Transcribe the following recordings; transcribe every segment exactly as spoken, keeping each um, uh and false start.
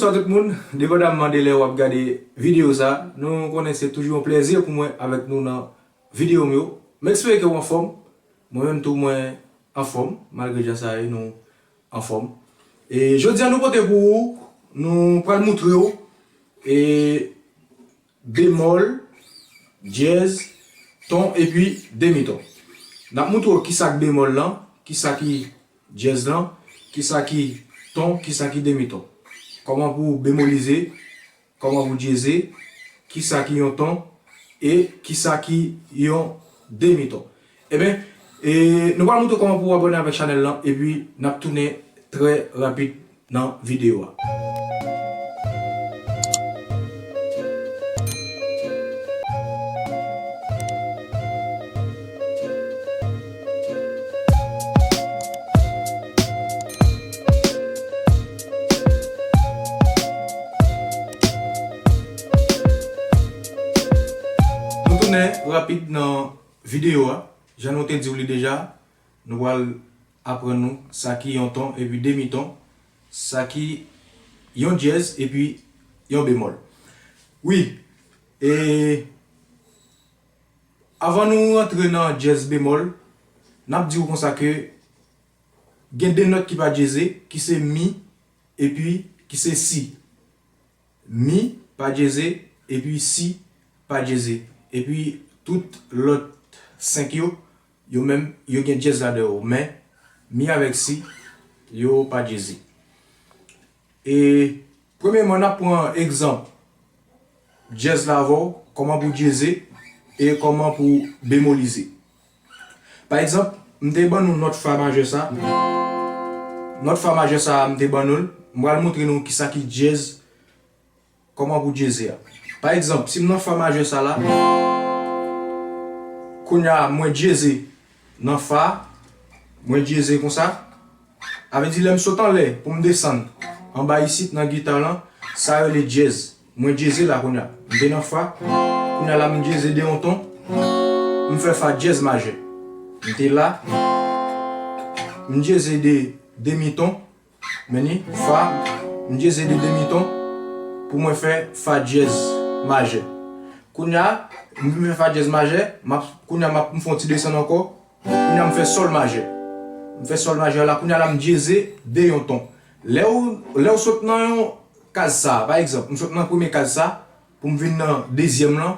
Tout moun, depandamman de lè w ap gade videyo sa, nou konnen se toujou yon plèzi pou mwen avèk nou nan videyo m yo. M espere ke w anfòm. Mwen menm tou mwen anfòm, malgre jan sa ye, nou anfòm. E jodi a nou pote pou ou, nou pral moutre w e bemòl, dyèz, ton epi demiton. N ap moutre w kisa k bemòl lan, kisa ki dyèz lan, kisa ki ton, kisa ki demiton. Kòman pou w bemolize, kòman pou w dyeze, kisa ki yon ton e kisa ki yon demiton. Ebyen, e, nou pral moutre w kòman pou w abòne avèk chanèl lan, epi n ap tounen trè rapid nan videyo a. Nou tounen rapid nan videyo a. Jan nou te di w li deja, nou pral aprann nou sa ki yon ton epi demiton, sa ki yon dyèz epi yon bemòl. Wi, e avan nou rantre nan dyèz bemòl, n ap di w konsa ke gen de nòt ki pa dyeze, ki se mi epi ki se si. Mi pa dyeze, epi si pa dyeze. Epi tout lòt senk yo, yo menm, yo gen dyèz ladan yo. Men, mi avèk si, yo pa dyeze. E, premyèman, n ap pran egzanp dyèz la avè w, kòman pou dyeze e kòman pou bemolize. Pa egzanp, m te ban nou nòt fa majè sa. Nòt fa majè sa a, m te ban nou l. M pral montre nou kisa ki dyèz, kòman pou dyeze a. Pa egzanp, si m nan fa majè sa la, kounye a mwen dyeze nan fa, mwen dyeze konsa. Sa vle di lè m sot anlè pou m desann anba isit nan gita lan, sa rele dyèz. Mwen dyeze la kounye a. M te nan fa. Kounye a la m dyeze de yon ton. M fè fa dyèz majè. M te la. M dyeze de demi ton. Men ni fa. M dyeze de demi ton. Pou mwen fè fa dyèz majè. Kounye a, m vin fè fa dyèz majè. M ap, kounye a m ap, m fè yon ti desann ankò. Kounye a m fè sòl majè. M fè sòl majè la, kounye a la m dyeze de yon ton. Lè w, lè w sot nan yon kaz sa, pa egzanp, m sot nan premye kaz sa, pou m vin nan dezyèm lan,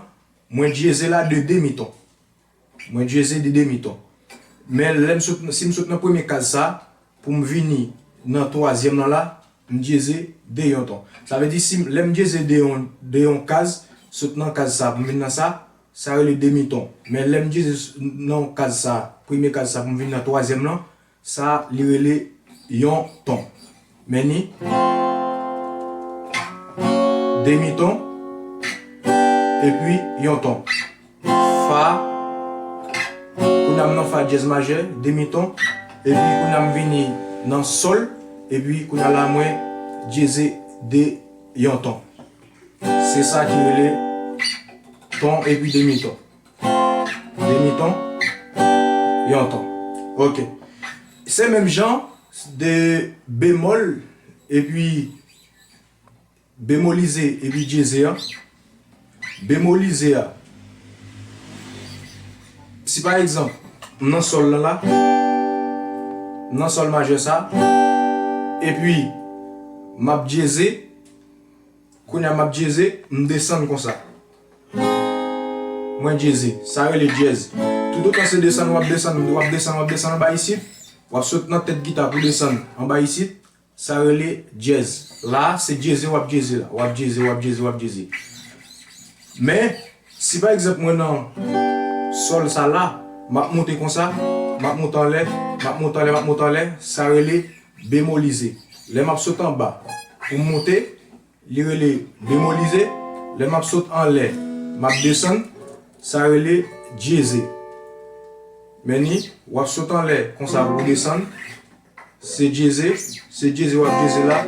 mwen dyeze la de demi ton. Mwen dyeze de demi ton. Men lè m sot, si m sot nan premye kaz sa, pou m vini nan twazyèm lan la, m dyeze de yon ton. Sa vle di si m, lè m dyeze de yon, de yon kaz, sot nan kaz sa pou m vin nan sa, sa rele demi ton. Men lè m dyeze s-, nan kaz sa, premye kaz sa pou m vin nan twazyèm lan, sa li rele yon ton. Men ni demi ton, epi yon ton. Fa, kounye a m nan fa dyèz majè, demi ton, epi kounye a m vini nan sòl, epi kounye a la mwen dyeze de yon ton. Se sa ki rele ton epi demi ton. Demi ton, yon ton. Ok. Se menm jan de bemòl epi bemolize epi dyeze a. Bemolize a. Si pa egzanp, m nan sòl lan la, m nan sòl majè sa, epi m ap dyeze, kounye a m ap dyeze, m desann konsa. Mwen dyeze, sa rele dyèz. Toutotan se desann, w ap desann, w ap desann, w ap desann anba isit, w ap sot nan tèt gita pou desann anba isit, sa rele dyèz. La, se dyeze w ap dyeze la. W ap dyeze, w ap dyeze, w ap dyeze. Men, si pa egzanp mwen nan sòl sa la, m ap monte konsa, m ap monte anlè, m ap monte anlè, m ap monte anlè, sa rele bemolize. Lè m ap sot anba pou m monte, li rele bemolize. Lè m ap sot anlè, m ap desann, sa rele dyeze. Men ni, w ap sot anlè konsa pou w desann, se dyeze, se dyeze w ap dyeze la.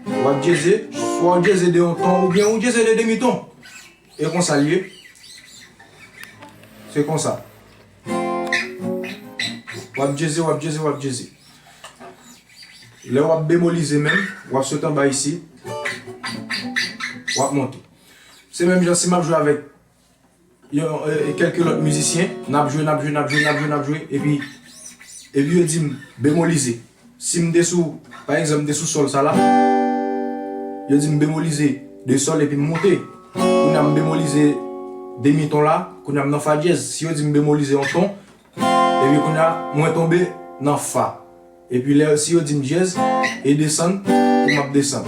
W ap dyeze, swa w dyeze de yon ton oubyen ou dyeze de demi ton. E konsa l ye. Se konsa. W ap dyeze, w ap dyeze, w ap dyeze. Lè w ap bemolize menm, w ap sot anba isit. w ap monte. Se menm jan si m ap jwe avèk yon, e, e, kèlke lòt mizisyen, n ap jwe, n ap jwe, n ap jwe, n ap jwe, n ap jwe, epi, epi yo di m bemolize. Si m te sou, pa egzanp, m te sou sòl sa la, yo di m bemolize de sòl epi m monte. Kounye a m bemolize demi ton la, kounye a m nan fa dyèz. Si yo di m bemolize yon ton, epi kounye a mwen tonbe nan fa. Epi lè si yo di m dyèz, e desann, pou m ap desann.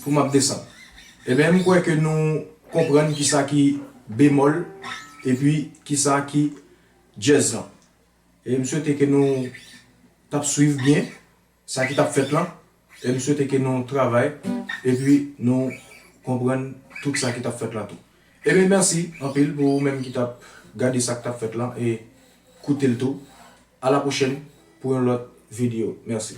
Pou m ap desann. Ebyen, m kwè ke nou konprann kisa ki bemòl, epi kisa ki dyèz lan. E m swete ke nou t ap swiv byen sa ki t ap fèt lan. E m swete ke nou travay, epi nou konprann tout sa ki t ap fèt lan tou. Ebyen, mèsi anpil pou ou menm ki t ap gade sa k t ap fèt lan e koute l tou. A la pwochèn pou yon lòt videyo. Mèsi.